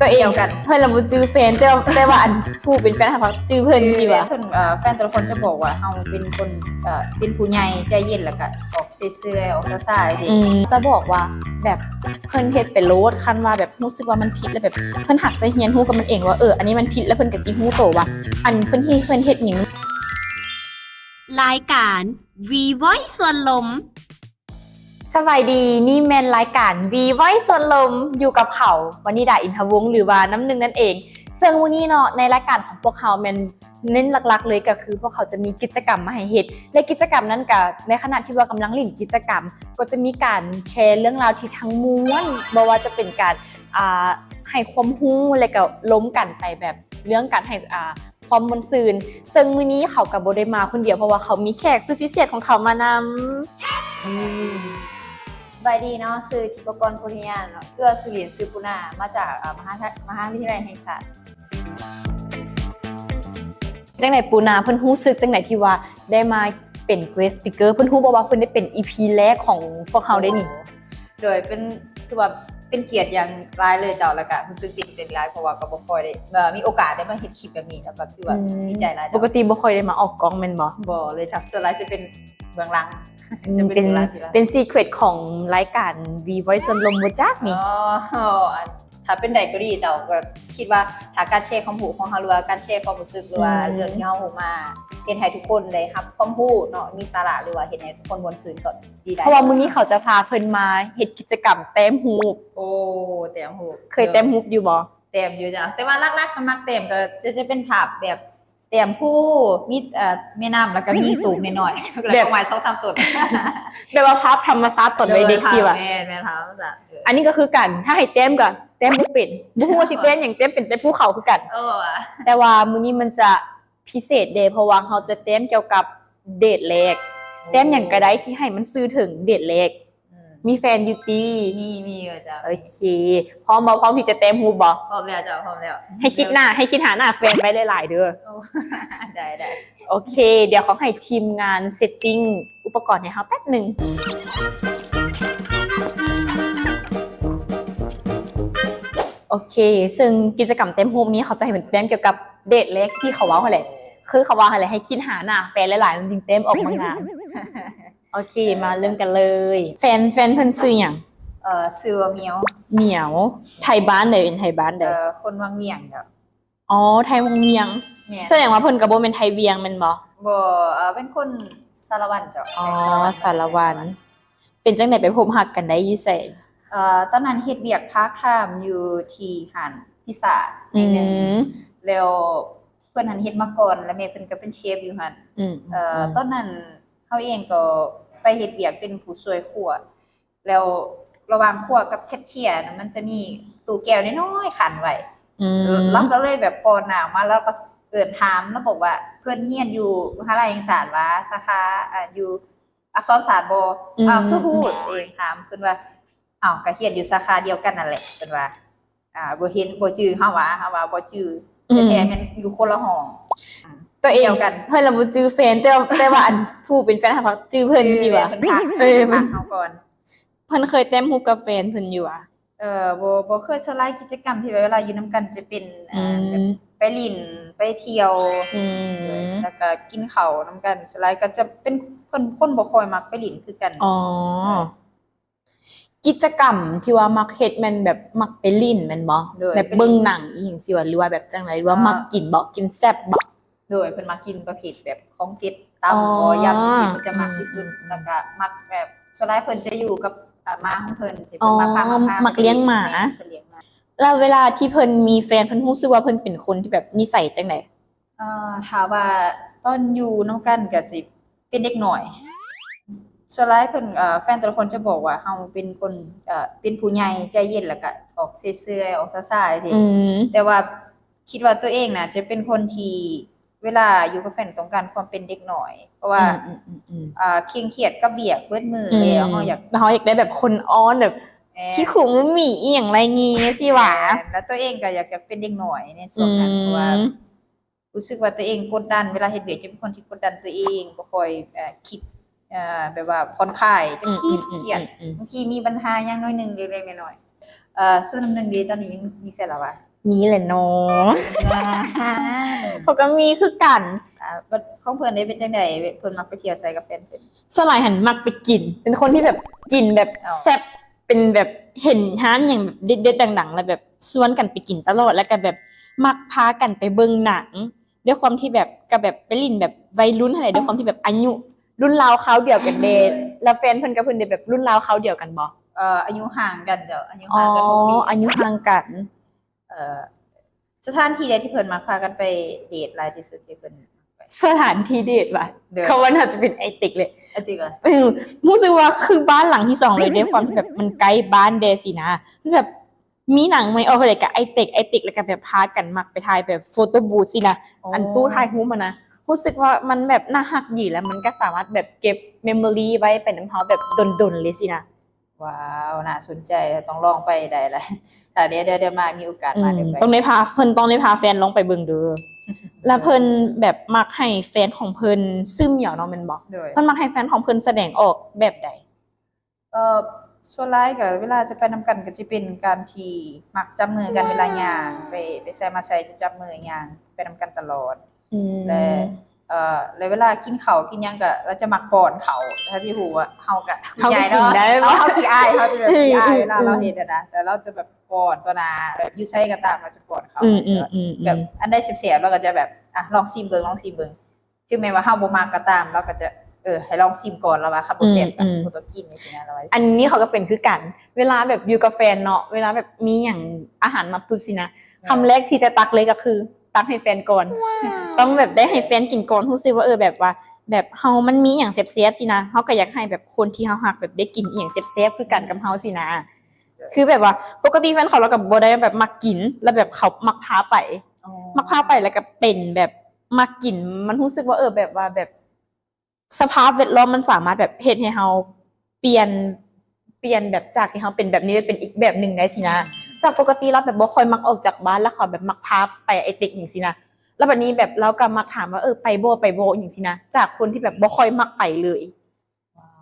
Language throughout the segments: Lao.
ຕົວເອງ ກ່ຽວກັນ ເພິ່ນລະບໍ່ຈື່ແຟນ ແຕ່ວ່າ ແຕ່ວ່າອັນຜູ້ເປັນແຟນເຮົາຈື່ເພິ່ນ ຊິວ່າ ເພິ່ນ ເອີ ແຟນແຕ່ລະຄົນຈະບອກວ່າເຮົາເປັນຄົນ ເອີ ເປັນຜູ້ໃຫຍ່ໃຈເຢັນ ແລ້ວກະອອກເຊື່ອຍໆ ອອກຊ້າໆ ຈັ່ງຊີ້ ອືມ ຈະບອກວ່າແບບເພິ່ນເຮັດໄປໂລດ ຄັນວ່າແບບຮູ້ສຶກວ່າມັນຜິດ ແລ້ວແບບເພິ່ນຫາກຈະຮຽນຮູ້ກັບມັນເອງວ່າ ເອີ ອັນນີ້ມັນຜິດ ແລ້ວເພິ່ນກະຊິຮູ້ໂຕວ່າ ອັນເພິ່ນທີ່ເພິ່ນເຮັດນີ້ ລາຍການ ວີ ວອຍ ສວນລົມ. ສະບາຍດີ ນີ້ແມ່ນລາຍການ ວີ ວອຍ ສວນລົມ ຢູ່ກັບເຮົາ ວະນິດາ ອິນທະວົງ ຫຼືວ່ານ້ຳໜຶ່ງນັ້ນເອງ. ເຊິ່ງມື້ນີ້ເນາະ ໃນລາຍການຂອງພວກເຮົາແມ່ນເນັ້ນຫຼັກໆເລີຍ ກໍຄືພວກເຮົາຈະມີກິດຈະກຳມາໃຫ້ເຮັດ ແລະ ກິດຈະກຳນັ້ນກໍໃນຂະນະທີ່ວ່າກຳລັງຫຼິ້ນກິດຈະກຳ ກໍຈະມີການແຊເລື່ອງລາວທີ່ທັງມ່ວນ ບໍ່ວ່າຈະເປັນການ ອ່າ ໃຫ້ຄວາມຮູ້ ແລະ ກໍລົມກັນໄປແບບເລື່ອງການໃຫ້ ອ່າ ຄວາມມ່ວນຊື່ນ ເຊິ່ງມື້ນີ້ເຂົາກໍບໍ່ໄດ້ມາຄົນດຽວ ເພາະວ່າເຂົາມີແຂກສຸດພິເສດຂອງເຂົາມານຳ. ອືມ ສະບາຍດີເນາະ ຊື່ທິບປະກອນ ໂພທິຍານເນາະ ຊື່ວ່າຊື່ຫຼິ້ນຊື່ປູນາ ມາຈາກ ເອີ ມະຫາ ມະຫາວິທະຍາໄລແຫ່ງຊາດ. ຈັ່ງໃດປູນາ ເພິ່ນຮູ້ສຶກຈັ່ງໃດທີ່ວ່າໄດ້ມາເປັນ guest speaker ເພິ່ນຮູ້ບໍ່ວ່າເພິ່ນໄດ້ເປັນ ອີພີ ແລກຂອງພວກເຮົາເດ້ນີ້? ໂດຍ ເປັນ ຖືວ່າເປັນກຽດຢ່າງຫຼາຍເລີຍເຈົ້າ ແລ້ວກະຮູ້ສຶກຕື່ນເຕັ້ນຫຼາຍ ເພາະວ່າກໍບໍ່ຄ່ອຍໄດ້ ເອີ ມີໂອກາດໄດ້ມາເຮັດຄລິບແບບນີ້ ແລ້ວກໍຖືວ່າ ອືມ ດີໃຈຫຼາຍເຈົ້າ. ປົກກະຕິບໍ່ຄ່ອຍໄດ້ມາອອກກ້ອງແມ່ນບໍ່? ບໍ່ເລີຍເຈົ້າ ສ່ວນຫຼາຍຈະເປັນເບື້ອງຫຼັງ ອືມ ຈະເປັນ ເປັນ ເປັນ ເປັນ secret ຂອງລາຍການ ວີ ວອຍ ສວນລົມບໍ່ຈັກນີ້? ອໍ ອັນ ຖ້າເປັນໄດ້ກໍດີເຈົ້າ ກໍຄິດວ່າຖ້າການແຊຄວາມຮູ້ຂອງເຮົາ ຫຼືວ່າການແຊຄວາມຮູ້ສຶກ ຫຼືວ່າ ອືມ ເລື່ອງທີ່ເຮົາຮູ້ມາ ເຮັດໃຫ້ທຸກຄົນໄດ້ຮັບຄວາມຮູ້ເນາະ ມີສາລະ ຫຼືວ່າເຮັດໃຫ້ທຸກຄົນມ່ວນຊື່ນກໍ ດີຫຼາຍ ເພາະວ່າມື້ນີ້ເຂົາຈະພາເພິ່ນມາເຮັດກິດຈະກຳແຕ້ມຮູບ. ໂອ້ ແຕ້ມຮູບ ເຄີຍແຕ້ມຮູບຢູ່ບໍ່? ແຕ້ມຢູ່ເຈົ້າ ແຕ່ວ່າຫຼັກໆກໍມັກແຕ້ມ ກໍຈະ ຈະເປັນພາບແບບແຕ້ມພູ ມີ ເອີ ແມ່ນ້ຳ ແລ້ວກໍມີຕູບນ້ອຍໆ ແລ້ວກໍໄມ້ສອງສາມຕົ້ນ ແບບວ່າພາບທຳມະຊາດຕອນວັຍເດັກ ໂດຍ ຊິວ່າ ແມ່ນໆ ພາບທຳມະຊາດ. ເອີ ອັນນີ້ກໍຄືກັນ ຖ້າໃຫ້ແຕ້ມກໍແຕ້ມບໍ່ເປັນ ບໍ່ຮູ້ວ່າຊິແຕ້ມຫຍັງ ແຕ້ມເປັນແຕ່ພູເຂົາຄືກັນ. ເອີ ແຕ່ວ່າມື້ນີ້ມັນຈະ ພິເສດເດ້ ເພາະວ່າເຮົາຈະແຕ້ມກ່ຽວກັບເດດແລກ ໂອ້ ແຕ້ມຫຍັງກໍໄດ້ທີ່ໃຫ້ມັນສື່ເຖິງເດດແລກ. ອືມ ມີແຟນຢູ່ຕິ? ມີ ມີຢູ່ເຈົ້າ. ໂອເຄ ພ້ອມບໍ່? ພ້ອມທີ່ຈະແຕ້ມຮູບບໍ່? ພ້ອມແລ້ວເຈົ້າ ພ້ອມແລ້ວ. ໃຫ້ຄິດໜ້າ ໃຫ້ຄິດຫາໜ້າແຟນໄວ້ຫຼາຍໆເດີ. ໂອ້ ໄດ້ໆ. ໂອເຄ ດຽວຂໍໃຫ້ທີມງານ setting ອຸປະກອນໃຫ້ເຮົາແປັບໜຶ່ງ. ໂອເຄ ເຊິ່ງກິດຈະກຳແຕ້ມຮູບນີ້ ເຂົາຈະໃຫ້ເປັນແຕ້ມກ່ຽວກັບເດດແລກທີ່ເຂົາເວົ້າຫັ້ນແຫຼະ ຄືເຂົາເວົ້າຫັ້ນແຫຼະ ໃຫ້ຄິດຫາໜ້າແຟນຫຼາຍໆ ມັນຈຶ່ງແຕ້ມອອກມາງາມ. ໂອເຄ ເອີ ມາເລີ່ມກັນເລີຍ. ແຟນ ແຟນເພິ່ນຊື່ຫຍັງ? ເອີ ຊື່ວ່າໝຽວ. ໝຽວ ໄທບ້ານໃດ? ເປັນໄທບ້ານໃດ? ເອີ ຄົນວັງວຽງເຈົ້າ. ອໍ ໄທວັງວຽງ. ແມ່ນ. ສະແດງວ່າເພິ່ນກໍບໍ່ແມ່ນໄທວຽງແມ່ນບໍ່? ບໍ່ ເອີ ເປັນຄົນສາລະວັນເຈົ້າ. ອໍ ສາລະວັນ. ເປັນຈັ່ງໃດໄປພົບຮັກກັນໄດ້ຢູ່ໃສ? ເອີ ຕອນນັ້ນເຮັດວຽກພາດທາມຢູ່ທີ່ຮ້ານພິຊາແຫ່ງໜຶ່ງ ອືມ ແລ້ວເພິ່ນຫັ້ນເຮັດມາກ່ອນ ແລ້ວແມ່ເພິ່ນກໍເປັນເຊຟຢູ່ຫັ້ນ. ອືມ ເອີ ອືມ ຕອນນັ້ນເຮົາເອງກໍໄປເຮັດວຽກເປັນຜູ້ຊ່ວຍຄົວ ແລ້ວລະຫວ່າງຄົວກັບແຄດເຊຍນະ ມັນຈະມີຕູ້ແກ້ວນ້ອຍໆ ຂັ້ນໄວ້. ອືມ ລາວກໍເລີຍແບບປ້ອນນ້ຳມາ ລາວກໍເອີ້ນຖາມ ລາວບອກວ່າເພິ່ນຮຽນຢູ່ມະຫາໄລແຫ່ງຊາດຫວາ ສາຂາ ອ່າ ຢູ່ອັກສອນສາດບໍ່? ອືມ ອ້າວ ຄືຮູ້? ເອງຖາມເພິ່ນວ່າ ອ້າວ ກໍຮຽນຢູ່ສາຂາດຽວກັນນັ້ນແຫຼະ ເພິ່ນວ່າ ອ່າ ບໍ່ເຫັນ ບໍ່ຈື່ເຮົາຫວາ ເຮົາວ່າບໍ່ຈື່ ອືມ ແທ້ໆແມ່ນຢູ່ຄົນລະຫ້ອງ ຕົວເອງ ດຽວກັນ ເພິ່ນລະບໍ່ຈື່ແຟນ ແຕ່ວ່າ ແຕ່ວ່າອັນຜູ້ເປັນແຟນເຮົາຈື່ເພິ່ນ ຊິວ່າ ເອີ ເພິ່ນທັກ ເອີ ເພິ່ນທັກເຮົາກ່ອນ. ເພິ່ນເຄີຍແຕ້ມຮູບກັບແຟນເພິ່ນຢູ່ຫວາ? ເອີ ບໍ່ ບໍ່ເຄີຍ. ສ່ວນຫຼາຍກິດຈະກຳທີ່ເວລາຢູ່ນຳກັນຈະເປັນ ອືມ ແບບໄປຫຼິ້ນ ໄປທ່ຽວ ອືມ ແລ້ວກໍກິນເຂົ້ານຳກັນ. ສ່ວນຫຼາຍກໍຈະເປັນ ເພິ່ນຄົນບໍ່ຄ່ອຍມັກໄປຫຼິ້ນຄືກັນ. ອໍ ເອີ ກິດຈະກຳທີ່ວ່າມັກເຮັດແມ່ນແບບມັກໄປຫຼິ້ນແມ່ນບໍ່? ໂດຍ ແບບເບິ່ງໜັງອີ່ຫຍັງຊີ້ຫວາ ຫຼືວ່າແບບຈັ່ງໃດ? ຫຼືວ່າ ເອີ ມັກກິນບໍ່? ກິນແຊບບໍ່? ໂດຍ ເພິ່ນມັກກິນປະເພດແບບຂອງເຜັດ ຕຳ ອໍ ບໍ່ ຢຳ ຈັ່ງຊີ້ ເພິ່ນຈະມັກທີ່ສຸດ. ອືມ ແລ້ວກໍມັກແບບ ສ່ວນຫຼາຍເພິ່ນຈະຢູ່ກັບ ອ່າ ໝາຂອງເພິ່ນ ທີ່ເພິ່ນ ອໍ ມັກພາມາ ມັກລ້ຽງໝາ. ແມ່ນ ເພິ່ນລ້ຽງໝາ. ແລ້ວເວລາທີ່ເພິ່ນມີແຟນ ເພິ່ນຮູ້ສຶກວ່າເພິ່ນເປັນຄົນທີ່ແບບນິໄສຈັ່ງໃດ? ເອີ ຖ້າວ່າຕອນຢູ່ນຳກັນກໍຊິເປັນເດັກນ້ອຍ. ສ່ວນຫຼາຍເພິ່ນ ເອີ ແຟນແຕ່ລະຄົນຈະບອກວ່າເຮົາເປັນຄົນ ເອີ ເປັນຜູ້ໃຫຍ່ໃຈເຢັນ ແລ້ວກໍອອກເຊື່ອຍໆ ອອກຊ້າໆ ຈັ່ງຊີ້. ອືມ ແຕ່ວ່າຄິດວ່າຕົວເອງນະຈະເປັນຄົນທີ່ ເວລາຢູ່ກັບແຟນຕ້ອງການຄວາມເປັນເດັກນ້ອຍ ເພາະວ່າ ອືມໆໆໆ ອ່າ ເຄັ່ງຄຽດກັບວຽກເບິດມື້ ອືມ ແລ້ວເຮົາຢາກ ເຮົາຢາກໄດ້ແບບຄົນອ້ອນ ແບບ ແມ່ນ ຂີ້ຂຸ້ງໝີ່ອີ່ຫຍັງໄລເງຊີ້ຫວາ. ແມ່ນ ແລ້ວຕົວເອງກໍຢາກ ຢາກເປັນເດັກນ້ອຍໃນຊ່ວງນັ້ນ ອືມ ເພາະວ່າຮູ້ສຶກວ່າຕົວເອງກົດດັນ ເວລາເຮັດວຽກຈະເປັນຄົນທີ່ກົດດັນຕົວເອງ ບໍ່ຄ່ອຍ ເອີ ຄິດ ເອີ ແບບວ່າຜ່ອນຄາຍ ຈະ ອືມ ຄຽດ ອືມ ຄຽດ ອືມ ອືມ ບາງທີມີບັນຫາຫຍັງໜ້ອຍໜຶ່ງເລັກໆນ້ອຍ ເອີ ສ່ວນໜຶ່ງເດ ຕອນນີ້ຍັງມີແຟນແລ້ວຫວາ? ມີແຫຼະເນາະ ເຂົາກໍມີຄືກັນ. ເອີ ຂອງເພິ່ນເດ ເປັນຈັ່ງໃດ? ເພິ່ນມັກໄປທ່ຽວໃສກັບແຟນເພິ່ນ? ສ່ວນຫຼາຍຫັ້ນມັກໄປກິນ ເປັນຄົນທີ່ແບບກິນແບບແຊບ ເປັນແບບເຫັນຮ້ານຫຍັງແບບເດັດໆ ດັງໆ ແລ້ວແບບຊວນກັນໄປກິນຕະຫຼອດ ແລ້ວກໍແບບມັກພາກັນໄປເບິ່ງໜັງ ດ້ວຍຄວາມທີ່ແບບ ກໍແບບໄປຫຼິ້ນແບບໄວລຸ້ນຫັ້ນແຫຼະ ດ້ວຍຄວາມທີ່ແບບອາຍຸລຸ້ນລາວຄາວດຽວກັນເດ. ແລ້ວແຟນເພິ່ນກັບເພິ່ນເດ ແບບລຸ້ນລາວຄາວດຽວກັນບໍ່? ເອີ ອາຍຸຫ່າງກັນເຈົ້າ ອາຍຸຫ່າງກັນຫົກປີ. ອາຍຸຫ່າງກັນ. ເອີ ສະຖານທີ່ໃດທີ່ເພິ່ນມັກພາກັນໄປເດດຫຼາຍທີ່ສຸດທີ່ເພິ່ນ ສະຖານທີ່ເດດຫວາ? ເຂົາວ່າໜ້າຈະເປັນໄອເຕັກເລີຍ. ໄອເຕັກຫວາ? ເອີ ຮູ້ສຶກວ່າຄືບ້ານຫຼັງທີສອງເລີຍ ດ້ວຍຄວາມທີ່ແບບມັນໃກ້ບ້ານແດ່ຊີ້ນະ ແບບມີໜັງໃໝ່ອອກເທົ່າໃດກໍໄອເຕັກ ໄອເຕັກ ແລ້ວກໍແບບພາກັນມັກໄປຖ່າຍແບບໂຟໂຕ້ບູດຊີ້ນະ. ອັນຕູ້ຖ່າຍຮູບຫັ້ນນະ ຮູ້ສຶກວ່າມັນແບບໜ້າຮັກດີ ແລ້ວມັນກໍສາມາດແບບເກັບເມມໂມຣີໄວ້ໄປນຳເຮົາແບບດົນໆ ເລີຍຊີ້ນະ. ວ້າວ ໜ້າສົນໃຈ ຕ້ອງລອງໄປໄດ້ລະ ຖ້າດຽວ ດຽວ ດຽວມາມີໂອກາດມາ ອືມ ດຽວໄປ ຕ້ອງໄດ້ພາ ເພິ່ນຕ້ອງໄດ້ພາແຟນລອງໄປເບິ່ງເດີ. ແລ້ວເພິ່ນແບບມັກໃຫ້ແຟນຂອງເພິ່ນຊຶມຫຍັງເນາະ ແມ່ນບໍ່? ໂດຍ ເພິ່ນມັກໃຫ້ແຟນຂອງເພິ່ນສະແດງອອກແບບໃດ? ເອີ ສ່ວນຫຼາຍກໍເວລາຈະໄປນຳກັນ ກໍຈະເປັນການທີ່ມັກຈັບມືກັນເວລາຍ່າງ ໄປ ໄປໃສມາໃສຈະຈັບມືຍ່າງໄປນຳກັນຕະຫຼອດ. ອືມ ແລະ ເອີ ແລະເວລາກິນເຂົ້າກິນຫຍັງກໍລາວຈະມັກປ້ອນເຂົ້າ ທັງທີ່ຮູ້ວ່າເຮົາກໍຜູ້ໃຫຍ່ເນາະ ເຮົາຂີ້ອາຍ ເຮົາຈະແບບຂີ້ອາຍເວລາລາວເຮັດຫັ້ນນະ ແຕ່ລາວຈະແບບປ້ອນຕໍ່ໜ້າ ແບບຢູ່ໃສກໍຕາມລາວຈະປ້ອນເຂົ້າ. ອືມໆໆໆ ແບບອັນໃດແຊບໆ ລາວກໍຈະແບບ ອ່ະ ລອງຊີມເບິ່ງ ລອງຊີມເບິ່ງ ເຖິງແມ່ນວ່າເຮົາບໍ່ມັກກໍຕາມ ລາວກໍຈະ ເອີ ໃຫ້ລອງຊີມກ່ອນ ລາວວ່າຄັນບໍ່ແຊບກໍ ອືມໆ ບໍ່ຕ້ອງກິນ ຈັ່ງຊີ້ນະ ລາວວ່າ. ອັນນີ້ເຂົາກໍເປັນຄືກັນ ເວລາແບບຢູ່ກັບແຟນເນາະ ເວລາແບບມີຫຍັງ ອາຫານມາປຶບຊີ້ນະ ແມ່ນ ຄຳແລກທີ່ຈະຕັກເລີຍກໍຄືຕັກໃຫ້ແຟນກ່ອນ ຕ້ອງແບບໄດ້ໃຫ້ແຟນກິນກ່ອນ ຮູ້ສຶກວ່າ ເອີ ແບບວ່າ ແບບເຮົາມັນມີຫຍັງແຊບໆຊີ້ນະ ເຮົາກໍຢາກໃຫ້ແບບຄົນທີ່ເຮົາຮັກແບບໄດ້ກິນອີ່ຫຍັງແຊບໆຄືກັນກັບເຮົາຊີ້ນະ. ຄືແບບວ່າປົກກະຕິແຟນເຂົາ ລາວກໍບໍ່ໄດ້ແບບມັກກິນ ແລ້ວແບບເຂົາມັກພາໄປ ມັກພາໄປ ແລ້ວກໍເປັນແບບມັກກິນ ມັນຮູ້ສຶກວ່າ ເອີ ແບບວ່າແບບ ສະພາບແວດລ້ອມມັນສາມາດແບບເຮັດໃຫ້ເຮົາປ່ຽນ ປ່ຽນແບບຈາກທີ່ເຮົາເປັນແບບນີ້ໄປເປັນອີກແບບໜຶ່ງໄດ້ຊີ້ນະ. ຈາກປົກກະຕິລາວແບບບໍ່ຄ່ອຍມັກອອກຈາກບ້ານ ແລ້ວເຂົາແບບມັກພາໄປໄອເຕັກຫຍັງຊີ້ນະ ແລ້ວບັດນີ້ແບບລາວກໍມັກຖາມວ່າ ເອີ ໄປບໍ່ ໄປບໍ່ ຫຍັງຊີ້ນະ ຈາກຄົນທີ່ແບບບໍ່ຄ່ອຍມັກໄປເລີຍ.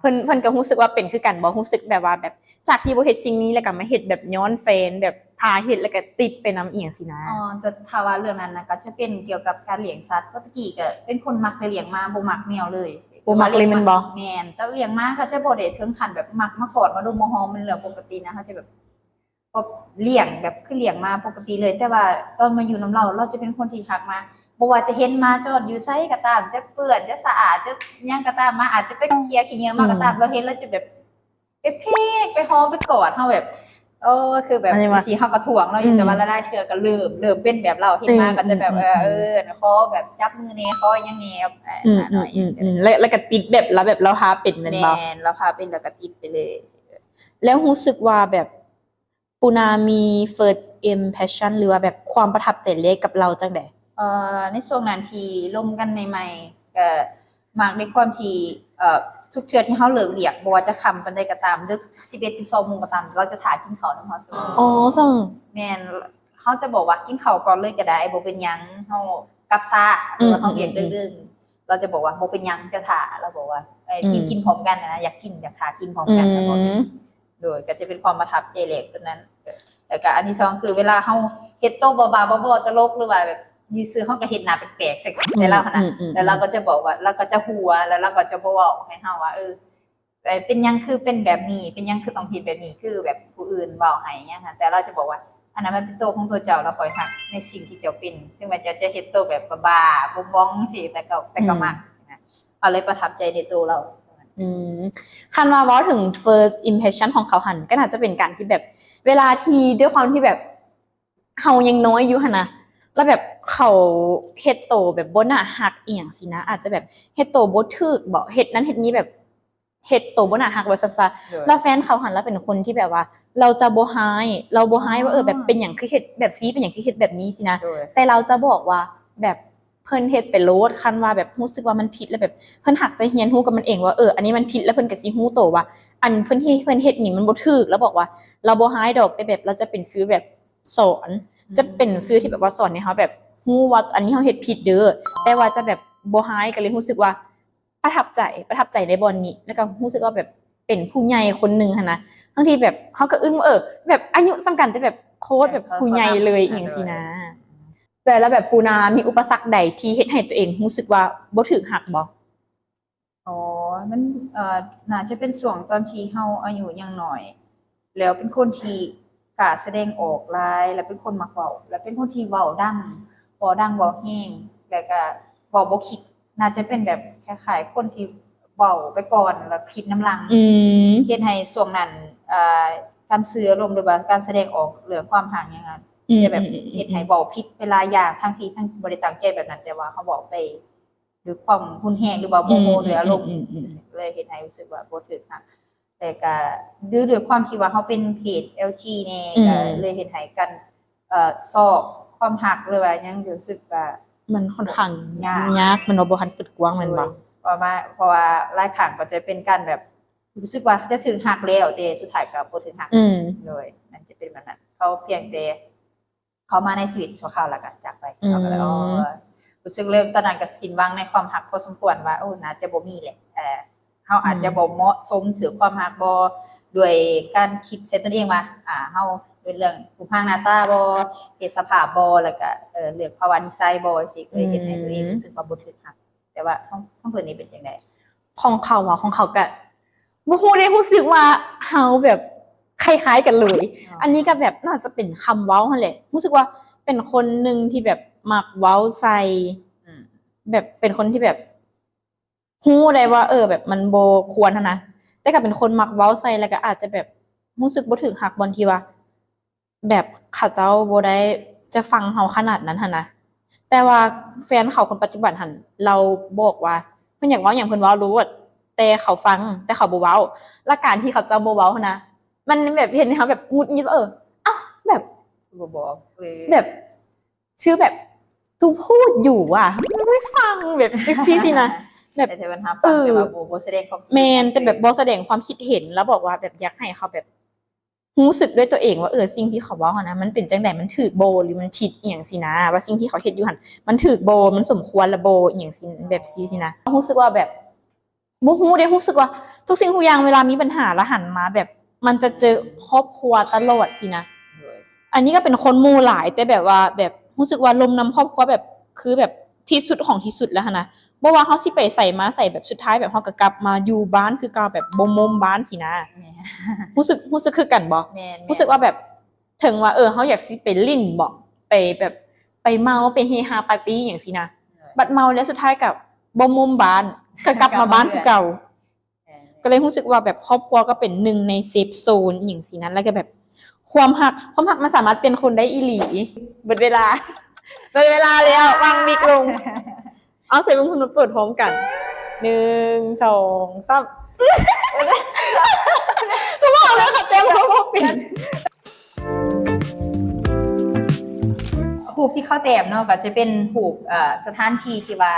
ເພິ່ນ ເພິ່ນກໍຮູ້ສຶກວ່າເປັນຄືກັນບໍ່? ຮູ້ສຶກແບບວ່າແບບຈາກທີ່ບໍ່ເຮັດສິ່ງນີ້ ແລ້ວກໍມາເຮັດແບບຍ້ອນແຟນ ແບບພາເຮັດ ແລ້ວກໍຕິດໄປນຳອີ່ຫຍັງຊີ້ນະ. ອໍ ແຕ່ຖ້າວ່າເລື່ອງນັ້ນນະ ກໍຈະເປັນກ່ຽວກັບການລ້ຽງສັດ. ເພາະແຕ່ກີ້ກໍເປັນຄົນມັກແຕ່ລ້ຽງໝາ ບໍ່ມັກແມວເລີຍ. ບໍ່ມັກເລີຍແມ່ນບໍ່? ແມ່ນ ແຕ່ລ້ຽງໝາກໍຈະບໍ່ໄດ້ເຖິງຂັ້ນແບບມັກມາກອດມາດົມມາຫອມ ມັນເລື່ອງປົກກະຕິນະ. ເຮົາຈະແບບ ກໍລ້ຽງແບບຄືລ້ຽງໝາປົກກະຕິເລີຍ ແຕ່ວ່າຕອນມາຢູ່ນຳລາວ ລາວຈະເປັນຄົນທີ່ຮັກໝາ ບໍ່ວ່າຈະເຫັນໝາຈອດຢູ່ໃສກໍຕາມ ຈະເປື້ອນ ຈະສະອາດ ຈະຫຍັງກໍຕາມ ໝາອາດຈະໄປເຄຍຂີ້ເຫຍື້ອມາກໍຕາມ ອືມ ລາວເຫັນລາວຈະແບບ ໄປເພກ ໄປຫອມ ໄປກອດເຮົາແບບ ເອີ ຄືແບບ ອັນນີ້ວ່າ ຊິເຮົາກໍຖ່ວງລາວຢູ່ ອືມ ແຕ່ວ່າຫຼາຍໆເທື່ອກໍເລີ່ມ ເລີ່ມເປັນແບບລາວ ເຫັນໝາກໍຈະແບບ ເອີ ເອີ ເອີ ຂໍແບບຈັບມືແນ່ ຂໍຫຍັງແນ່ ອືມ ແລ້ວ ແລ້ວກໍຕິດແບບລາວ ແບບລາວພາເປັນແມ່ນບໍ່? ແມ່ນ ລາວພາເປັນ ແລ້ວກໍຕິດໄປເລີຍ. ແລ້ວຮູ້ສຶກວ່າແບບ ປູນາມີ first impression ຫຼືວ່າແບບຄວາມປະທັບໃຈແລກກັບລາວຈັ່ງໃດ? ເອີ ໃນຊ່ວງນັ້ນທີ່ລົມກັນໃໝ່ໆ ກໍມັກໃນຄວາມທີ່ ເອີ ທຸກເທື່ອທີ່ເຮົາເລີກວຽກ ບໍ່ວ່າຈະຄ່ຳປານໃດກໍຕາມ ເລິກສິບເອັດ ສິບສອງໂມງກໍຕາມ ລາວຈະຖ້າກິນເຂົ້ານຳເຮົາເສມອ. ອໍ ຊັ້ນ ແມ່ນ ເຮົາຈະບອກວ່າ ກິນເຂົ້າກ່ອນເລີຍກໍໄດ້ ບໍ່ເປັນຫຍັງ ເຮົາກັບຊ້າ ຫຼືວ່າເຮົາວຽກເລິກໆ ລາວຈະບອກວ່າ ບໍ່ເປັນຫຍັງ ເຈົ້າຖ້າ ລາວບອກວ່າ ເອີ ກິນ ອືມ ກິນພ້ອມກັນນະ ຢາກກິນ ຢາກຖ້າກິນພ້ອມກັນ ລາວບອກຈັ່ງຊີ້. ໂດຍ ກໍຈະເປັນຄວາມປະທັບໃຈແລກຕົວນັ້ນ. ແລ້ວກໍອັນທີສອງ ຄືເວລາເຮົາເຮັດໂຕບ້າໆ ບໍໆ ຕະຫຼົກ ຫຼືວ່າແບບຢູ່ຊື່ ເຮົາກໍເຮັດໜ້າແປກໆ ໃສ່ ໃສ່ລາວຫັ້ນນະ ອືມໆໆ ແລ້ວລາວກໍຈະບອກວ່າ ລາວກໍຈະຫົວ ແລ້ວລາວກໍຈະບໍ່ເວົ້າໃຫ້ເຮົາວ່າ ເອີ ເປັນຫຍັງຄືເປັນແບບນີ້ ເປັນຫຍັງຄືຕ້ອງເຮັດແບບນີ້ ຄືແບບຜູ້ອື່ນເວົ້າໃຫ້ຫຍັງຫັ້ນ ແຕ່ລາວຈະບອກວ່າ ອັນນັ້ນມັນເປັນໂຕຂອງໂຕເຈົ້າ ແລ້ວຂ້ອຍຮັກໃນສິ່ງທີ່ເຈົ້າເປັນ ເຖິງແມ່ນເຈົ້າຈະເຮັດໂຕແບບບ້າໆ ບ້ອງໆ ຈັ່ງຊີ້ ແຕ່ກໍ ແຕ່ກໍມັກນະ ເຮົາເລີຍປະທັບໃຈໃນໂຕລາວ. ອືມ ຄັນວ່າເວົ້າເຖິງ first impression ຂອງເຂົາຫັ້ນ ກໍໜ້າຈະເປັນການທີ່ແບບ ເວລາທີ່ ດ້ວຍຄວາມທີ່ແບບເຮົາຍັງນ້ອຍຢູ່ຫັ້ນນະ ແລ້ວແບບເຂົາເຮັດໂຕແບບບໍ່ໜ້າຮັກອີ່ຫຍັງຊີ້ນະ ອາດຈະແບບເຮັດໂຕບໍ່ຖືກບໍ ເຮັດນັ້ນເຮັດນີ້ ແບບເຮັດໂຕບໍ່ໜ້າຮັກວ່າຊັ້ນຊະ. ໂດຍ ແລ້ວແຟນເຂົາຫັ້ນລາວເປັນຄົນທີ່ແບບວ່າ ລາວຈະບໍ່ຮ້າຍ ລາວບໍ່ຮ້າຍວ່າ ເອີ ແບບເປັນຫຍັງຄືເຮັດແບບຊີ້ ເປັນຫຍັງຄືເຮັດແບບນີ້ຊີ້ນະ ໂດຍ ແຕ່ລາວຈະບອກວ່າແບບ ເພິ່ນເຮັດໄປໂລດ ຄັນວ່າແບບຮູ້ສຶກວ່າມັນຜິດ ແລ້ວແບບເພິ່ນຫາກຈະຮຽນຮູ້ກັບມັນເອງວ່າ ເອີ ອັນນີ້ມັນຜິດ ແລ້ວເພິ່ນກໍຊິຮູ້ໂຕວ່າ ອັນເພິ່ນທີ່ເພິ່ນເຮັດນີ້ມັນບໍ່ຖືກ ລາວບອກວ່າລາວບໍ່ຮ້າຍດອກ ແຕ່ແບບລາວຈະເປັນຟີລແບບສອນ ອືມ ຈະເປັນຟີລທີ່ແບບວ່າສອນໃຫ້ເຮົາແບບຮູ້ວ່າອັນນີ້ເຮົາເຮັດຜິດເດີ ແຕ່ວ່າຈະແບບບໍ່ຮ້າຍ ກໍເລີຍຮູ້ສຶກວ່າປະທັບໃຈ ປະທັບໃຈໃນບ່ອນນີ້ ແລ້ວກໍຮູ້ສຶກວ່າແບບ ປັນຜູ້ໃຫຍ່ຄົນໜຶ່ງຫັ້ນນະ ທັງທີ່ແບບເຮົາກໍອຶ້ງວ່າ ເອີ ແບບອາຍຸສ່ຳກັນ ແຕ່ແບບໂຄດແບບຜູ້ໃຫຍ່ເລີຍ ອີ່ຫຍັງຊີ້ນະ. ແລ້ວ ແລ້ວແບບປູນາມີອຸປະສັກໃດທີ່ເຮັດໃຫ້ຕົວເອງຮູ້ສຶກວ່າບໍ່ຖືກຮັກບໍ່? ອໍ ມັນ ເອີ ໜ້າຈະເປັນຊ່ວງຕອນທີ່ເຮົາອາຍຸຍັງນ້ອຍ ແລ້ວເປັນຄົນທີ່ກ້າສະແດງອອກຫຼາຍ ແລ້ວເປັນຄົນມັກເວົ້າ ແລ້ວເປັນຄົນທີ່ເວົ້າດັງ ເວົ້າດັງ ເວົ້າແຮງ ແລ້ວກະເວົ້າບໍ່ຄິດ ໜ້າຈະເປັນແບບຄ້າຍໆຄົນທີ່ເວົ້າໄປກ່ອນ ແລ້ວຄິດນຳຫຼັງ ອືມ ເຮັດໃຫ້ຊ່ວງນັ້ນ ເອີ ການສື່ອາລົມ ຫຼືວ່າການສະແດງອອກເລື່ອງຄວາມຮັກຫຍັງນັ້ນ ອືມ ຈະແບບ ອືມ ເຮັດໃຫ້ເວົ້າຜິດໄປຫຼາຍຢ່າງ ທັງທີ່ທັງບໍ່ໄດ້ຕັ້ງໃຈແບບນັ້ນ ແຕ່ວ່າເຮົາເວົ້າໄປ ດ້ວຍຄວາມຮຸນແຮງ ຫຼືວ່າໂມໂຫ ອືມ ດ້ວຍອາລົມ ອືມ ອືມ ອືມ ຈັ່ງຊີ້ ເລີຍເຮັດໃຫ້ຮູ້ສຶກວ່າບໍ່ຖືກຮັກ ແຕ່ກະ ຫຼື ດ້ວຍຄວາມທີ່ວ່າເຮົາເປັນເພດ ແອລຈີ ແດ່ ອືມ ກະເລີຍເຮັດໃຫ້ການ ເອີ ຊອກຄວາມຮັກ ຫຼືວ່າຫຍັງ ຮູ້ສຶກວ່າມັນຄ່ອນຂ້າງຍາກ ຍາກ ມັນບໍ່ ບໍ່ທັນເປີດກວ້າງແມ່ນບໍ່? ໂດຍ ເພາະວ່າ ເພາະວ່າຫຼາຍຄັ້ງກໍຈະເປັນການແບບ ຮູ້ສຶກວ່າຈະຖືກຮັກແລ້ວ ແຕ່ສຸດທ້າຍກໍບໍ່ຖືກຮັກ ອືມ ໂດຍ ມັນຈະເປັນແບບນັ້ນ ເຂົາພຽງແຕ່ ເຂົ້າມາໃນຊີວິດຊົ່ວຄາວແລ້ວກໍຈາກໄປ ອືມ ເຮົາກໍເລີຍ ອໍ ຮູ້ສຶກເລີ່ມຕອນນັ້ນກໍສິ້ນຫວັງໃນຄວາມຮັກພໍສົມຄວນວ່າ ໂອ້ ໜ້າຈະບໍ່ມີແຫຼະ ເອີ ເຮົາອາດຈະ ອືມ ບໍ່ເໝາະສົມຖືກຄວາມຮັກບໍ່ ດ້ວຍການຄິດໃສ່ຕົນເອງວ່າ ອ່າ ເຮົາເປັນເລື່ອງຮູບຮ່າງໜ້າຕາບໍ່ ເພດສະພາບບໍ່ ແລ້ວກໍ ເອີ ເລື່ອງພາວະນິໄສບໍ່ ຈັ່ງຊີ້ ເລີຍເຮັດໃຫ້ຕົວເອງ ອືມ ຮູ້ສຶກວ່າບໍ່ຖືກຮັກ. ແຕ່ວ່າຂອງ ຂອງເພິ່ນນີ້ເປັນຈັ່ງໃດ? ຂອງເຂົາຫວາ? ຂອງເຂົາກະບໍ່ຮູ້ເດ້ ຮູ້ສຶກວ່າເຮົາແບບຄ້າຍໆກັນເລີຍ ອໍ ອັນນີ້ກໍແບບໜ້າຈະເປັນຄຳເວົ້າຫັ້ນແຫຼະ ຮູ້ສຶກວ່າເປັນຄົນໜຶ່ງທີ່ແບບມັກເວົ້າໃສ່ ອືມ ແບບເປັນຄົນທີ່ແບບຮູ້ໄດ້ວ່າ ເອີ ແບບມັນບໍ່ຄວນຫັ້ນນະ ແຕ່ກໍເປັນຄົນມັກເວົ້າໃສ່ ແລ້ວກໍອາດຈະແບບຮູ້ສຶກບໍ່ຖືກຮັກບ່ອນທີ່ວ່າ ແບບເຂົາເຈົ້າບໍ່ໄດ້ຈະຟັງເຮົາຂະໜາດນັ້ນຫັ້ນນະ ແຕ່ວ່າແຟນເຂົາຄົນປັດຈຸບັນຫັ້ນ ລາວບອກວ່າເພິ່ນຢາກເວົ້າຫຍັງເພິ່ນເວົ້າໂລດ ແຕ່ເຂົາຟັງ ແຕ່ເຂົາບໍ່ເວົ້າ ແລ້ວການທີ່ເຂົາເຈົ້າບໍ່ເວົ້າຫັ້ນນະ ມັນແບບເຮັດໃຫ້ເຮົາແບບຫງຸດຫງິດວ່າ ເອີ ເອົ້າ ແບບ ບໍ່ບອກເລີຍ ແບບ ຟີລແບບ ຕູພູດຢູ່ວ່າ ບໍ່ໄດ້ຟັງ ແບບຈັ່ງຊີ້ຊີ້ນະ ແບບ ແຕ່ວ່າຮັບຟັງ ເອີ ແຕ່ວ່າບໍ່ ບໍ່ສະແດງຄວາມຄິດເຫັນ ແມ່ນ ແຕ່ແບບບໍ່ສະແດງຄວາມຄິດເຫັນ ລາວບອກວ່າແບບຢາກໃຫ້ເຂົາແບບ ຮູ້ສຶກດ້ວຍຕົວເອງວ່າ ເອີ ສິ່ງທີ່ເຂົາເວົ້າຫັ້ນນະ ມັນເປັນຈັ່ງໃດ ມັນຖືກບໍ່ ຫຼືມັນຜິດ ອີ່ຫຍັງຊີ້ນະ ວ່າສິ່ງທີ່ເຂົາເຮັດຢູ່ຫັ້ນ ມັນຖືກບໍ່ ມັນສົມຄວນລະບໍ່ ອີ່ຫຍັງຊີ້ ແບບຊີ້ຊີ້ນະ ຮູ້ສຶກວ່າແບບ ບໍ່ຮູ້ເດ້ ຮູ້ສຶກວ່າທຸກສິ່ງທຸກຢ່າງເວລາມີບັນຫາລະຫັນມາແບບ ມັນຈະເຈີຄອບຄົວຕະຫຼອດຊີ້ນະ ໂດຍ ອັນນີ້ກໍເປັນຄົນໝູ່ຫຼາຍ ແຕ່ແບບວ່າ ແບບຮູ້ສຶກວ່າລົມນຳຄອບຄົວແບບ ຄືແບບທີ່ສຸດຂອງທີ່ສຸດແລ້ວຫັ້ນນະ ບໍ່ວ່າເຮົາຊິໄປໃສມາໃສ ແບບສຸດທ້າຍແບບເຮົາກໍກັບມາຢູ່ບ້ານຄືເກົ່າ ແບບບໍ່ໂມມບ້ານຊີ້ນະ ແມ່ນ ຮູ້ສຶກ ຮູ້ສຶກຄືກັນບໍ່? ແມ່ນໆ ຮູ້ສຶກວ່າແບບ ເຖິງວ່າ ເອີ ເຮົາຢາກຊິໄປຫຼິ້ນເບາະ ໄປແບບ ໄປເມົາ ໄປເຮຮາປາຕີ້ຫຍັງຊີ້ນະ ເອີ ບັດເມົາແລ້ວສຸດທ້າຍກໍບໍ່ໂມມບ້ານ ກໍກັບມາບ້ານຄືເກົ່າ ແມ່ນໆ ກໍເລີຍຮູ້ສຶກວ່າແບບຄອບຄົວກໍເປັນໜຶ່ງໃນເຊຟໂຊນອີ່ຫຍັງຊີ້ນັ້ນ ແລ້ວກໍແບບຄວາມຮັກ ຄວາມຮັກມັນສາມາດປ່ຽນຄົນໄດ້ອີ່ຫຼີ. ເບິດເວລາ ເບິດເວລາແລ້ວ ວາງມິກລົງ. ເອົາ ໃສ່ເບິ່ງເພິ່ນມາເປີດພ້ອມກັນ ໜຶ່ງ ສອງ ສາມ ກໍບອກແລ້ວ ເຂົາແຕ້ມເຮົາບໍ່ເປັນ. ຮູບທີ່ເຂົາແຕ້ມເນາະ ກໍຈະເປັນຮູບ ເອີ ສະຖານທີ່ທີ່ວ່າ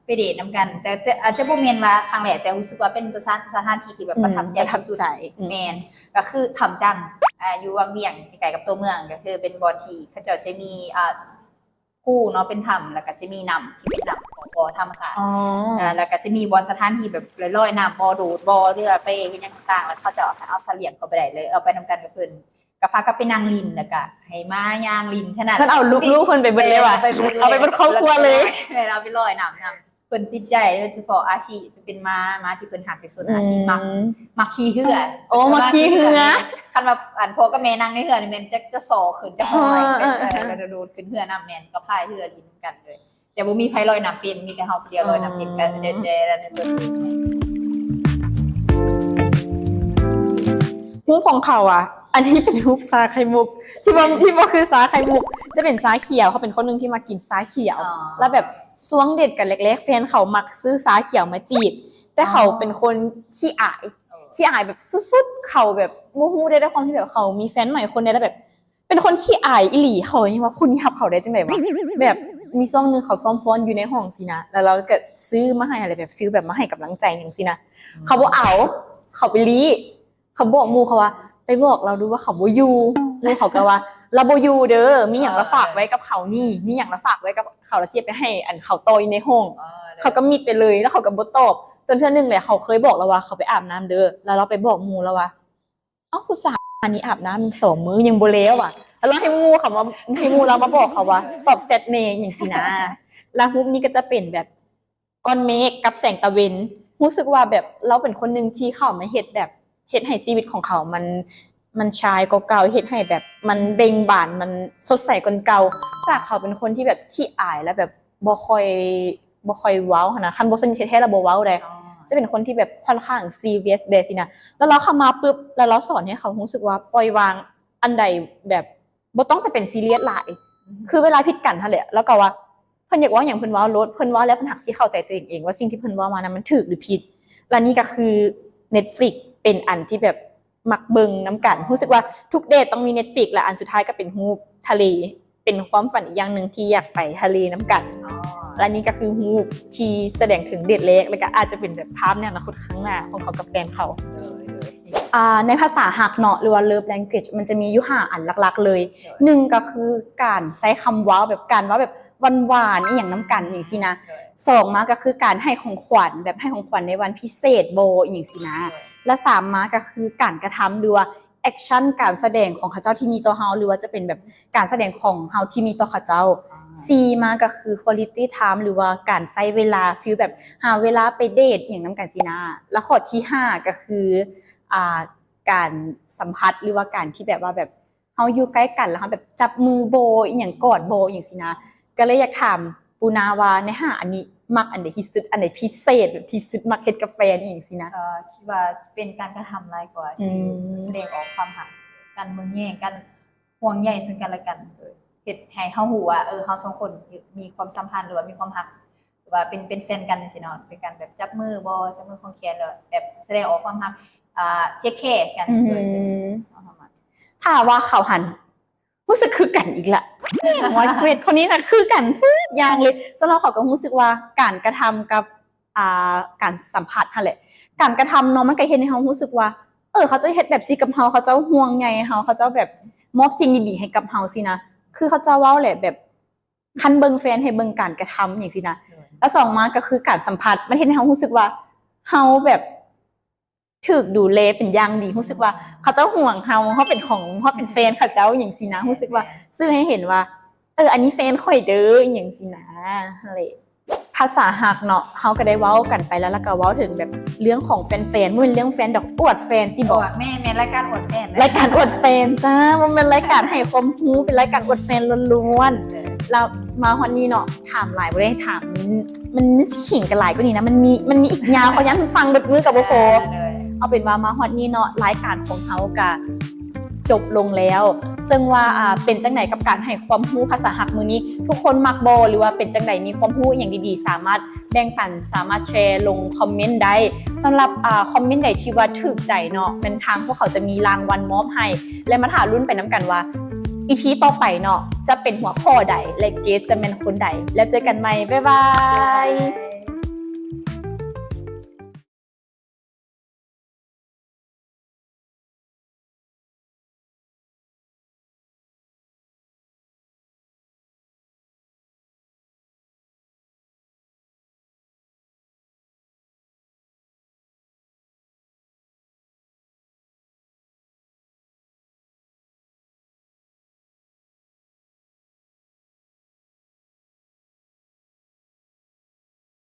ໄປເດດນຳກັນ ແຕ່ ແຕ່ອາດຈະບໍ່ແມ່ນວ່າຄັ້ງແລກ ແຕ່ຮູ້ສຶກວ່າເປັນສະຖານ ສະຖານທີ່ທີ່ແບບ ອືມ ປະທັບໃຈທີ່ສຸດ ປະທັບໃຈ ອືມ ແມ່ນ ກໍຄືຖ້ຳຈັນ ອ່າ ຢູ່ວັງວຽງ ໃກ້ໆກັບຕົວເມືອງ ກໍຄືເປັນບ່ອນທີ່ເຂົາເຈົ້າຈະມີ ອ່າ ພູເນາະ ເປັນຖ້ຳ ແລ້ວກໍຈະມີນ້ຳທີ່ເປັນນ້ຳບໍ່ທຳມະຊາດ ອໍ ແລ້ວກໍຈະມີບ່ອນສະຖານທີ່ແບບລອຍນ້ຳ ບໍ່ໂດດ ບໍ່ເຮືອ ໄປເຮັດຫຍັງຕ່າງໆ ແລ້ວເຂົາເຈົ້າກໍເອົາສັດລ້ຽງເຂົ້າໄປໄດ້ເລີຍ ເອົາໄປນຳກັນກັບເພິ່ນ ກໍພາກັນໄປນັ່ງຫຼິ້ນ ແລ້ວກໍໃຫ້ໝາຍ່າງຫຼິ້ນເທົ່ານັ້ນ ເພິ່ນເອົາລູກໆເພິ່ນໄປເບິດເລີຍຫວາ? ເອົາໄປເບິດ ເອົາໄປເບິດຄອບຄົວເລີຍ ແມ່ນ ເອົາໄປລອຍນ້ຳນຳ. ເພິ່ນຕິດໃຈໂດຍສະເພາະອາຊີ ເປັນໝາ ໝາທີ່ເພິ່ນຮັກທີ່ສຸດ ອືມ ອາຊີ ມັກ ມັກຂີ່ເຮືອ ໂອ້ ມັກຂີ່ເຮືອ ຄັນວ່າ ອັນ ພໍ່ກັບແມ່ນັ່ງໃນເຮືອນີ້ແມ່ນຈະ ຈະສໍຂຶ້ນ ຈະຫ້ອຍ ເອີ ເອີ ເອີ ແລ້ວໂດດຂຶ້ນເຮືອນຳ ແມ່ນ ກໍພາຍເຮືອຫຼິ້ນນຳກັນເລີຍ ແຕ່ບໍ່ມີໃຜລອຍນ້ຳເປັນ ມີແຕ່ເຮົາຜູ້ດຽວລອຍນ້ຳເປັນກັນ ອໍ ແດ່ໆ ແດ່ໆ ແດ່ໆ. ຮູບຂອງເຂົາອະ ອັນນີ້ເປັນຮູບຊາໄຂ່ມຸກ ທີ່ບໍ່ ທີ່ບໍ່ຄືຊາໄຂ່ມຸກ ຈະເປັນຊາຂຽວ ເຂົາເປັນຄົນໜຶ່ງທີ່ມັກກິນຊາຂຽວ ອໍ ແລ້ວແບບຊ່ວງເດດກັນແລກໆ ແຟນເຂົາມັກຊື້ຊາຂຽວມາຈີບ ແຕ່ເຂົາ ອໍ ເປັນຄົນຂີ້ອາຍ ອໍ ຂີ້ອາຍແບບສຸດໆ ເຂົາແບບບໍ່ຮູ້ເດ້ ດ້ວຍຄວາມທີ່ແບບເຂົາມີແຟນໃໝ່ຄົນໃດ ແລ້ວແບບເປັນຄົນຂີ້ອາຍອີ່ຫຼີ ເຂົາຍັງວ່າຄົນນີ້ຮັບເຂົາໄດ້ຈັ່ງໃດວະ ແບບມີຊ່ວງໜຶ່ງເຂົາຊ້ອມຟ້ອນຢູ່ໃນຫ້ອງຊີ້ນະ ແລ້ວລາວກໍຊື້ມາໃຫ້ ແບບຟີລແບບມາໃຫ້ກຳລັງໃຈຫຍັງຊີ້ນະ ອືມ ເຂົາບໍ່ເອົາ ເຂົາໄປລີ້ ເຂົາບອກໝູ່ເຂົາວ່າ ໄປບອກລາວດູວ່າເຂົາບໍ່ຢູ່ ໝູ່ເຂົາກໍວ່າ ລາວບໍ່ຢູ່ເດີ ມີຫຍັງລະຝາກໄວ້ກັບເຂົານີ້ ມີຫຍັງລະຝາກໄວ້ກັບເຂົາ ລະຊິໄປໃຫ້ອັນເຂົາຕໍ່ຢູ່ໃນຫ້ອງ. ເຂົາກໍມິດໄປເລີຍ ແລ້ວເຂົາກໍບໍ່ຕອບ. ຈົນເທື່ອໜຶ່ງແຫຼະ ເຂົາເຄີຍບອກລາວວ່າ ເຂົາໄປອາບນ້ຳເດີ ແລ້ວລາວໄປບອກໝູ່ລາວວ່າ ເອົ້າ ຜູ້ຊາຍອັນນີ້ອາບນ້ຳສອງມື້ຍັງບໍ່ແລ້ວຫວາ ແລ້ວໃຫ້ໝູ່ເຂົາມາ ໃຫ້ໝູ່ລາວມາບອກເຂົາວ່າ ຕອບແຊັດແດ່ ອີ່ຫຍັງຊີ້ນະ. ລະຮູບນີ້ກໍຈະເປັນແບບ ກ້ອນເມກກັບແສງຕາເວັນ ຮູ້ສຶກວ່າແບບລາວເປັນຄົນໜຶ່ງທີ່ເຂົ້າມາເຮັດແບບ ເຮັດໃຫ້ຊີວິດຂອງເຂົາມັນ ມັນຊາຍກວ່າເກົ່າ ເຮັດໃຫ້ແບບມັນເບັ່ງບານ ມັນສົດໃສກວ່າເກົ່າ. ຈາກເຂົາເປັນຄົນທີ່ແບບຂີ້ອາຍ ແລ້ວແບບບໍ່ຄ່ອຍ ບໍ່ຄ່ອຍເວົ້າຫັ້ນນະ ຄັນບໍ່ສະໜິດແທ້ໆລະບໍ່ເວົ້າໃດ ຈະເປັນຄົນທີ່ແບບຂ້ອນຂ້າງຊີຣຽສແດ່ຊີ້ນະ. ແລ້ວລາວເຂົ້າມາປຶບ ແລ້ວລາວສອນໃຫ້ເຂົາຮູ້ສຶກວ່າປ່ອຍວາງອັນໃດແບບ ບໍ່ຕ້ອງຈະເປັນຊີຣຽສຫຼາຍ ຄືເວລາຜິດກັນຫັ້ນແຫຼະ ແລ້ວກໍວ່າເພິ່ນຢາກເວົ້າຫຍັງເພິ່ນເວົ້າໂລດ ເພິ່ນເວົ້າແລ້ວເພິ່ນຮັກຊິເຂົ້າໃຈຕົວເອງເອງວ່າສິ່ງທີ່ເພິ່ນເວົ້າມານັ້ນມັນຖືກຫຼືຜິດ. ແລະນີ້ກໍຄື Netflix ເປັນອັນທີ່ແບບມັກເບິ່ງນຳກັນ ຮູ້ສຶກວ່າທຸກເດດຕ້ອງມີ Netflix ແລະອັນສຸດທ້າຍກໍເປັນຮູບທະເລ ເປັນຄວາມຝັນອີກຢ່າງໜຶ່ງທີ່ຢາກໄປທະເລນຳກັນ. ແລະນີ້ກໍຄືຮູບທີ່ສະແດງເຖິງເດດແລກ ແລະກໍອາດຈະເປັນແບບພາບໃນອະນາຄົດຂ້າງໜ້າຂອງເຂົາກັບແຟນເຂົາ. ອ່າ ໃນພາສາຮັກເນາະ ຫຼືວ່າ love language ມັນຈະມີຢູ່ຫ້າອັນຫຼັກໆເລີຍ. ໜຶ່ງກໍຄືການໃຊ້ຄຳເວົ້າ ແບບການເວົ້າແບບຫວານໆ ອີ່ຫຍັງນຳກັນຈັ່ງຊີ້ນະ. ສອງມາກໍຄືການໃຫ້ຂອງຂວັນ ແບບໃຫ້ຂອງຂວັນໃນວັນພິເສດບໍ ອີ່ຫຍັງຊີ້ນະ. ແລະສາມມາກໍຄືການກະທຳ ຫຼືວ່າ action ການສະແດງຂອງເຂົາເຈົ້າທີ່ມີຕໍ່ເຮົາ ຫຼືວ່າຈະເປັນແບບການສະແດງຂອງເຮົາທີ່ມີຕໍ່ເຂົາເຈົ້າ. ສີ່ມາກໍຄື quality time ຫຼືວ່າການໃຊ້ເວລາ ຟີລແບບຫາເວລາໄປເດດອີ່ຫຍັງນຳກັນຊີ້ນະ. ແລະຂໍ້ທີຫ້າກໍຄື ອ່າ ການສຳຜັດ ຫຼືວ່າການທີ່ແບບວ່າແບບເຮົາຢູ່ໃກ້ກັນ ແລ້ວເຮົາແບບຈັບມືບໍ ອີ່ຫຍັງກອດບໍ ອີ່ຫຍັງຊີ້ນະ. ກໍເລີຍຢາກຖາມປູນາວ່າ ໃນຫ້າອັນນີ້ມັກອັນໃດທີ່ສຸດ ອັນໃດພິເສດແບບທີ່ສຸດ ມັກເຮັດກັບແຟນອີ່ຫຍັງຊີ້ນະ? ເອີ ຄິດວ່າເປັນການກະທຳຫຼາຍກວ່າ ອືມ ທີ່ສະແດງອອກຄວາມຮັກ ການເບິ່ງແຍງ ການຫ່ວງໃຍເຊິ່ງກັນແລະກັນ ເອີ ເຮັດໃຫ້ເຮົາຮູ້ວ່າ ເອີ ເຮົາສອງຄົນມີຄວາມສຳພັນ ຫຼືວ່າມີຄວາມຮັກ ຫຼືວ່າເປັນ ເປັນແຟນກັນຈັ່ງຊີ້ເນາະ ເປັນການແບບຈັບມືບໍ ຈັບມືຄອງແຂນ ຫຼືວ່າແບບສະແດງອອກຄວາມຮັກ ອ່າ take care ກັນ ອືມ ໂດຍ ໂດຍ ເອົາເຂົ້າມາ ຖ້າວ່າເຂົາຫັ້ນ ຮູ້ສຶກຄືກັນອີກລະ ຮອດເວດຄົນນີ້ນະ ຄືກັນທຸກຢ່າງເລີຍ. ສຳລັບເຂົາກໍຮູ້ສຶກວ່າການກະທຳກັບ ອ່າ ການສຳຜັດຫັ້ນແຫຼະ ການກະທຳເນາະ ມັນກໍເຮັດໃຫ້ເຮົາຮູ້ສຶກວ່າ ເອີ ເຂົາເຈົ້າເຮັດແບບຊີ້ກັບເຮົາ ເຂົາເຈົ້າຫ່ວງໃຍເຮົາ ເຂົາເຈົ້າແບບມອບສິ່ງດີໆໃຫ້ກັບເຮົາຊີ້ນະ. ຄືເຂົາເຈົ້າເວົ້າແຫຼະ ແບບຄັນເບິ່ງແຟນໃຫ້ເບິ່ງການກະທຳຫຍັງຊີ້ນະ. ແລ້ວສອງມາກໍຄືການສຳຜັດ ມັນເຮັດໃຫ້ເຮົາຮູ້ສຶກວ່າເຮົາແບບ ຖືກດູແລເປັນຢ່າງດີ ຮູ້ສຶກວ່າເຂົາເຈົ້າຫ່ວງເຮົາ ເຮົາເປັນຂອງ ເຮົາເປັນແຟນເຂົາເຈົ້າຫຍັງຊີ້ນະ ຮູ້ສຶກວ່າສື່ໃຫ້ເຫັນວ່າ ເອີ ອັນນີ້ແຟນຂ້ອຍເດີ ອີ່ຫຍັງຊີ້ນະ ຫັ້ນແຫຼະ. ພາສາຮັກເນາະ ເຮົາກໍໄດ້ເວົ້າກັນໄປແລ້ວ ແລ້ວກໍເວົ້າເຖິງແບບເລື່ອງຂອງແຟນໆ ບໍ່ແມ່ນເລື່ອງແຟນດອກ ອວດແຟນຕິບໍ? ແມ່ນ ແມ່ນລາຍການອວດແຟນ ລາຍການອວດແຟນຈ້າ ບໍ່ແມ່ນລາຍການໃຫ້ຄວາມຮູ້ ເປັນລາຍການອວດແຟນລ້ວນໆ. ແລ້ວມາຮອດນີ້ເນາະ ຖາມຫຼາຍບໍ່ໄດ້ຖາມ ມັນ ມັນຊິຂິງກັນຫຼາຍກວ່ານີ້ນະ ມັນມີ ມັນມີອີກຍາວ ເຂົາຢ້ານຟັງເບິດມື້ກໍບໍ່ພໍ. ເອົາເປັນວ່າມາຮອດນີ້ເນາະ ລາຍການຂອງເຮົາກະຈົບລົງແລ້ວ ເຊິ່ງວ່າ ອ່າ ເປັນຈັ່ງໃດກັບການໃຫ້ຄວາມຮູ້ພາສາຮັກມື້ນີ້ ທຸກຄົນມັກບໍ່ ຫຼືວ່າເປັນຈັ່ງໃດ ມີຄວາມຮູ້ອີ່ຫຍັງດີໆ ສາມາດແບ່ງປັນ ສາມາດແຊລົງຄອມເມັນໄດ້. ສຳລັບ ອ່າ ຄອມເມັນໃດທີ່ວ່າຖືກໃຈເນາະ ແມ່ນທາງພວກເຂົາຈະມີລາງວັນມອບໃຫ້ ແລະ ມາຖ້າລຸ້ນໄປນຳກັນວ່າ ອີພີ ຕໍ່ໄປເນາະ ຈະເປັນຫົວຂໍ້ໃດ ແລະ ເກສຈະແມ່ນຄົນໃດ. ແລ້ວເຈີກັນໃໝ່ ບາຍບາຍ.